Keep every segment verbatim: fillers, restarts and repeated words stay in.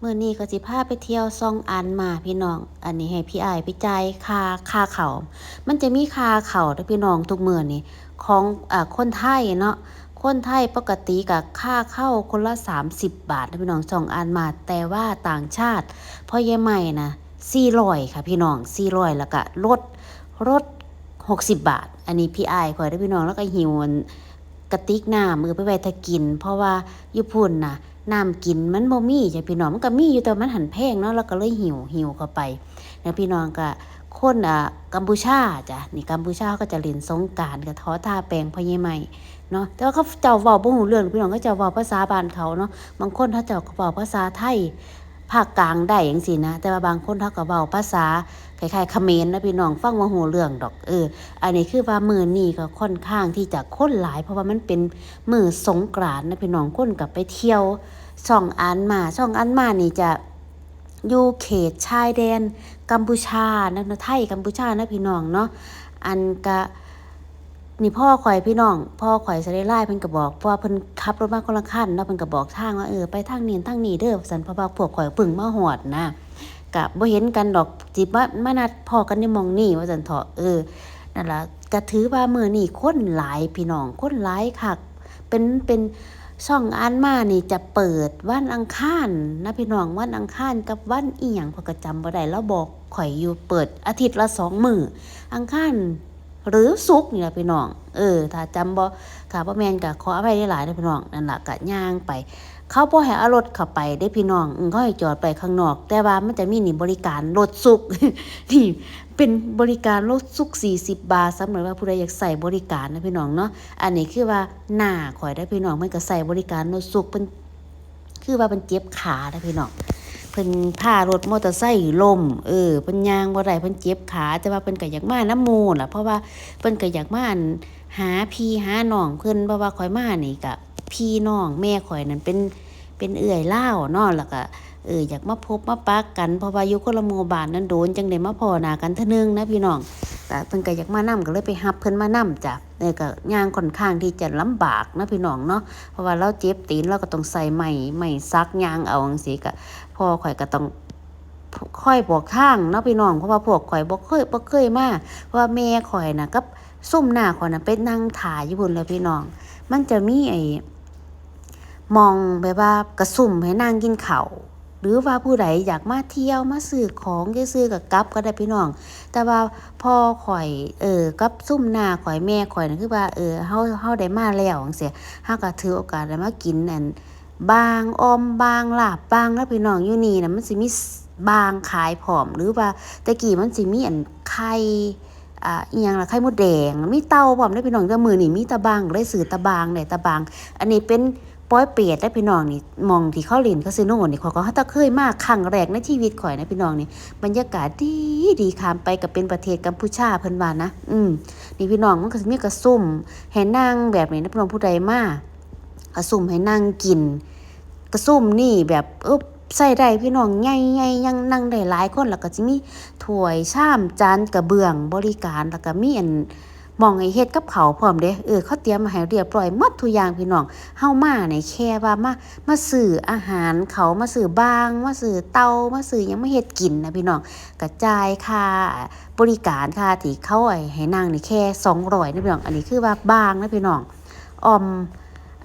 มื้อนี้ก็สิพาไปเที่ยวซองอันมาพี่น้อง อันนี้ให้พี่อ้ายไปจ่ายค่า ค่าเข้า มันจะมีค่าเข้าเด้อพี่น้อง ทุกมื้อนี่ ของ อ่า คนไทยเนาะ คนไทยปกติก็ค่าเข้าคนละสามสิบบาทนะพี่น้อง ซองอันมา แต่ว่าต่างชาติ พ่อใหญ่ใหม่นะ สี่ร้อยค่ะพี่น้อง สี่ร้อย แล้วก็ลด ลดหกสิบบาท อันนี้พี่อ้ายข้อยเด้อพี่น้อง แล้วก็หิ้วอัน กระติกน้ำ เออ ไปไว้ถ้ากิน เพราะว่าอยู่พุ้นน่ะ น้ำกินมันบ่มีจ้ะพี่น้อง มันก็มีอยู่ แต่มันหั้นแพงเนาะ แล้วก็เลยหิ้ว หิ้วเข้าไป แล้วพี่น้องก็ คน อ่า กัมพูชาจ้ะ นี่กัมพูชาเขาก็จะเล่นสงกรานต์ ก็ขอทาแป้งพ่อใหญ่ใหม่เนาะ แต่ว่าเขาเจ้าเว้าบ่รู้เรื่อง พี่น้อง เขาเจ้าเว้าภาษาบ้านเขาเนาะ บางคนเขาเจ้าก็เว้าภาษาไทย ภาคกลางได้จั่งซี้นะ แต่ว่าบางคนเขาก็เว้าภาษาคล้ายๆเขมรนะพี่น้อง ฟังบ่รู้เรื่องดอก เออ อันนี้คือว่ามื้อนี้ก็ค่อนข้างที่จะคนหลาย เพราะว่ามันเป็นมื้อสงกรานต์นะพี่น้อง คนก็ไปเที่ยวซองอันมา ซองอันมานี่จะอยู่เขตชายแดนกัมพูชานะ ไทยกัมพูชานะพี่น้องเนาะ อันก็ นี่พ่อข้อยพี่น้อง พ่อข้อยสะเลไลเพิ่นก็บอก เพราะว่าเพิ่นขับรถมาคนละคันเนาะ เพิ่นก็บอกทางว่า เออ ไปทางนี้ทางนี้เด้อ ว่าซั่น เพราะว่าพวกข้อยเพิ่งมาฮอดนะ ก็บ่เห็นกันดอก สิมา มานัดพ้อกันอยู่หม่องนี้ ว่าซั่นเถาะ เออ นั่นล่ะ ก็ถือว่ามื้อนี้คนหลายพี่น้อง คนหลายคัก เป็น เป็น ซองอันมานี่จะเปิดวันอังคารนะพี่น้อง วันอังคารกับวันอิหยังข้อยก็จำบ่ได้ ลาวบอกข้อยอยู่ เปิดอาทิตย์ละสองมื้อ อังคาร หรือศุกร์นี่ล่ะพี่น้อง เออ ถ้าจำบ่ ถ้าบ่แม่นก็ขออภัยหลายๆเด้อพี่น้อง นั่นล่ะก็ย่างไป เขาบ่ให้เอารถเข้าไปเด้พี่น้อง อืม เขาให้จอดไปข้างนอก แต่ว่ามันจะมีนี่บริการรถสุก นี่เป็นบริการรถสุกสี่สิบบาท สำหรับว่าผู้ใดอยากใช้บริการนะพี่น้องเนาะ อันนี้คือว่าน้าข้อยเด้อพี่น้อง เพิ่นก็ใช้บริการรถสุก เพิ่น คือว่าเพิ่นเจ็บขาเด้อพี่น้อง เพิ่นพารถมอเตอร์ไซค์ล้ม เออ เพิ่นย่างบ่ได้ เพิ่นเจ็บขา แต่ว่าเพิ่นก็อยากมานำหมู่ล่ะ เพราะว่าเพิ่นก็อยากมา อั่น หาพี่หาน้องเพิ่น เพราะว่าข้อยมานี่ก็พี่น้องแม่ข้อยนั่นเป็น เป็นเอื้อยลาวเนาะ แล้วก็ เออ อยากมาพบมาปะกัน เพราะว่าอยู่คนละหมู่บ้านนั้นโดนจั่งได้มาพ้อหน้ากันเทื่อนึงนะพี่น้อง ก็เพิ่นก็อยากมานำ ก็เลยไปรับเพิ่นมานำจ้ะ เออ ก็ย่างค่อนข้างที่จะลำบากนะพี่น้องเนาะ เพราะว่าลาวเจ็บตีน ลาวก็ต้องใช้ไม้ ไม้สักย่างเอาจั่งซี้ ก็พ่อข้อยก็ต้องคอยบอกทางเนาะพี่น้อง เพราะว่าพวกข้อยบ่เคย บ่เคยมา เพราะว่าแม่ข้อยน่ะกับซุมน้าข้อยน่ะไปนั่งถ่าอยู่พุ้นแหละพี่น้อง มันจะมีไอ้ หม่องแบบว่ากะซุมให้นั่งกินข้าว หรือว่าผู้ใดอยากมาเที่ยวมาซื้อของซื่อๆก็กลับก็ได้พี่น้อง แต่ว่าพ่อข้อย เออ กับซุมน้าข้อยแม่ข้อยน่ะคือว่า เออ เฮา เฮาได้มาแล้วจั่งซี้ เฮาก็ถือโอกาสได้มากิน อั่น บ่างอ่อมบ่างลาบบ่างนะพี่น้อง อยู่นี่น่ะมันสิมีบ่างขายพร้อม หรือว่าแต่กี้มันสิมี อั่น ไข่ อ่า อิหยังล่ะ ไข่มดแดง มีเต่าพร้อมเด้อพี่น้อง แต่มื้อนี้มีแต่บ่าง เลยซื้อแต่บ่าง ได้แต่บ่าง อันนี้เป็นปอยเปตเด้อพี่น้อง นี่ หม่องที่เขาเล่นคาสิโนนี่ ข้อยก็ตะเคยมาครั้งแรกในชีวิตข้อยนะพี่น้อง นี่ บรรยากาศดีดี ข้ามไปก็เป็นประเทศกัมพูชาเพิ่นว่านะ อืม นี่พี่น้อง มันก็สิมีกะซุมให้นั่งแบบนี้นะพี่น้อง ผู้ใดมา กะซุมให้นั่งกิน กะซุมนี่แบบ เออ ใช้ได้พี่น้อง ใหญ่ๆ ยังนั่งได้หลายคน แล้วก็สิมีถ้วยชามจานกระเบื้องบริการ แล้วก็มี อั่น หม่องให้เฮ็ดกับข้าวพร้อมเด้ เออ เขาเตรียมมาให้เรียบร้อยหมดทุกอย่างพี่น้อง เฮามานี่แค่ว่ามา มาซื้ออาหารเขา มาซื้อบ่าง มาซื้อเต่า มาซื้อหยังมาเฮ็ดกินนะพี่น้อง ก็จ่ายค่าบริการ ค่าที่เขาให้นั่งนี่แค่สองร้อยนะพี่น้อง อันนี้คือว่าบ่างนะพี่น้อง อ่อม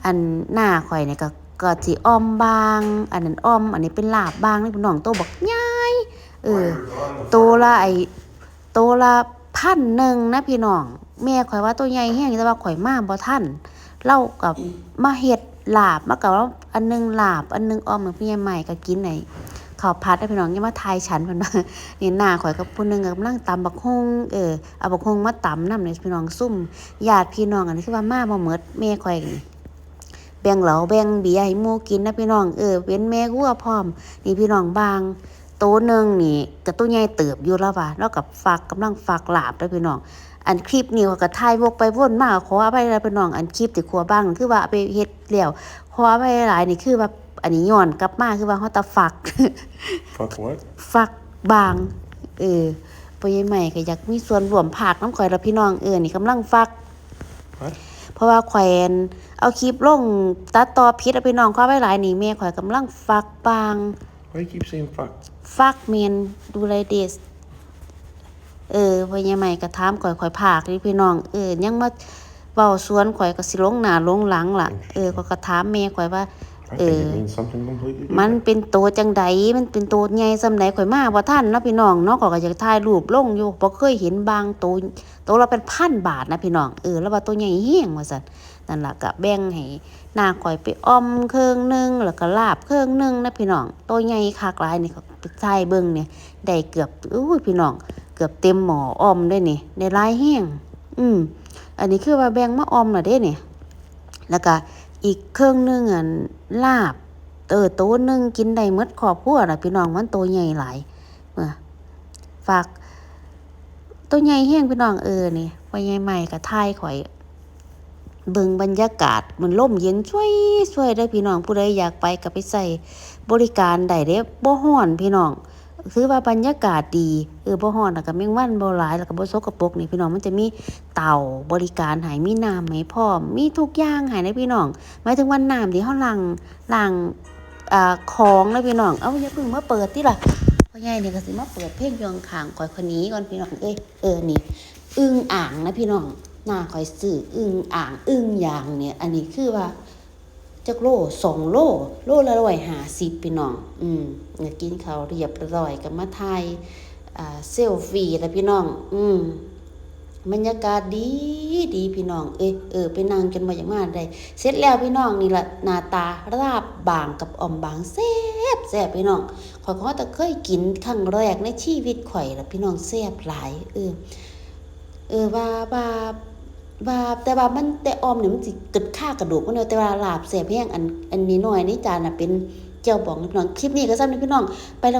อันน้าข้อยนี่ก็ ก็สิอ่อมบ่าง อันนั้นอ่อม อันนี้เป็นลาบบ่างนะพี่น้อง โตบักใหญ่ เออ โตละไอ้ โตละพันหนึ่งนะพี่น้อง แม่ข้อยว่าโตใหญ่แฮง แต่ว่าข้อยมาบ่ทัน ลาวก็มาเฮ็ดลาบ มาก็ว่าอันหนึ่งลาบ อันหนึ่งอ่อม พี่ใหญ่ใหม่ก็กินไอ้ข้าวผัดนะพี่น้อง อย่ามาทายฉัน เพิ่นว่า นี่น้าข้อยกับผู้หนึ่งกำลังตำบักหุ่ง เออ เอาบักหุ่งมาตำนำนี่พี่น้อง ซุมญาติพี่น้อง อันนี้คือว่ามาบ่หมด แม่ข้อยนี่ แบ่งเหล้าแบ่งเบียร์ให้หมู่กินนะพี่น้อง เออ เป็นแม่ครัวพร้อม นี่พี่น้อง บ่างโตหนึ่งนี่ก็โตใหญ่เติบอยู่ ลาวว่า ลาวก็ฟัก กำลังฟักลาบเด้อพี่น้อง อันคลิปนี้ข้อยก็ถ่ายวกไปวนมา ขออภัยนะพี่น้อง อันคลิปที่ขัวบ่างคือว่าเอาไปเฮ็ดแล้ว ขออภัยหลายๆ นี่คือว่า อันนี้ย้อนกลับมาคือว่าเฮาตะฟัก ฟัก what? ฟักบ่าง เออ พ่อใหญ่ใหม่ก็อยากมีส่วนร่วมพากนำข้อยล่ะพี่น้อง เออ นี่กำลังฟัก what? เพราะว่าข้อย อั่น เอาคลิปลงตัดต่อผิดอะพี่น้อง ขออภัยหลาย นี่แม่ข้อยกำลังฟักบ่าง Why you keep saying fuck? ฟักแม่น do like this เออ พ่อใหญ่ใหม่ก็ถามข่อย ข่อยพากอยู่พี่น้อง เออ ยังมาเว้าสวนข่อย ก็สิหลงหน้าหลงหลังล่ะ เออ ข่อยก็ถามแม่ข่อยว่า I เอ think อ it means something completely มัน different. เป็นโตจังใด มันเป็นโตใหญ่ส่ำใด ข่อยมาบ่ทันเนาะพี่น้องเนาะ ข่อยก็อยากถ่ายรูปลงอยู่ บ่เคยเห็นบางโต โตละเป็นพันบาทนะพี่น้อง เออ แล้วว่าโตใหญ่แฮงว่าซั่น นั่นล่ะก็แบ่งให้น้าข่อยไปอ่อมเครื่องหนึ่ง แล้วก็ลาบเครื่องหนึ่งนะพี่น้อง โตใหญ่คักหลายนี่ ข่อยไปถ่ายเบิ่งนี่ ได้เกือบ อุ้ยพี่น้อง เกือบเต็มหม้ออ่อมเลยนี่ ได้หลายแฮง อืม อันนี้คือว่าแบ่งมาอ่อมแล้วเด้นี่ แล้วก็อีกเครื่องหนึ่งอันลาบ เออ โตหนึ่งกินได้หมดครอบครัวล่ะพี่น้อง มันโตใหญ่หลาย เออ ฝาก โตใหญ่แฮงพี่น้อง เออ นี่ พ่อใหญ่ใหม่ก็ถ่ายข่อย เบิ่งบรรยากาศ มันลมเย็นช่วยๆเด้อพี่น้อง ผู้ใดอยากไปก็ไปใช้บริการได้เด้ บ่ร้อนพี่น้อง ถือว่าบรรยากาศดี เออ บ่ร้อน แล้วก็แมงวันบ่หลาย แล้วก็บ่สกปรกนี่พี่น้อง มันจะมีเตาบริการให้ มีน้ำให้พร้อม มีทุกอย่างให้นะพี่น้อง หมายถึงว่าน้ำที่เฮาล้าง ล้าง อ่า ของนะพี่น้อง เอ้า อย่าเพิ่งมาเปิดติล่ะ พ่อใหญ่นี่ก็สิมาเปิดเพลงอยู่ข้างๆข่อย ข่อยหนีก่อนพี่น้องเอ้ย เออ นี่ อึ่งอ่างนะพี่น้อง น้าข่อยซื้ออึ่งอ่าง อึ่งยางเนี่ย อันนี้คือว่า จักโล สองโล โลละร้อยห้าสิบพี่น้อง อืม ก็กินข้าวเรียบร้อยก็มาถ่าย อ่า เซลฟี่ล่ะพี่น้อง อืม บรรยากาศดีดีพี่น้อง เอ้ย เออ ไปนั่งจนบ่อยากมาได้ เสร็จแล้วพี่น้อง นี่ล่ะหน้าตาลาบบางกับอ่อมบาง แซ่บแซ่บพี่น้อง ข้อยก็ว่าแต่เคยกินครั้งแรกในชีวิตข่อยล่ะพี่น้อง แซ่บหลาย เออ เออ ว่า ว่า ว่า แต่ว่ามัน แต่อ่อมนี่มันสิเกิดคากระดูกมันเนาะ แต่ว่าลาบแซ่บแฮง อัน อันน้อยๆในจานน่ะเป็นแจ่วบองพี่น้อง คลิปนี้ก็ส่ำนี้พี่น้อง ไปแล้วค่ะ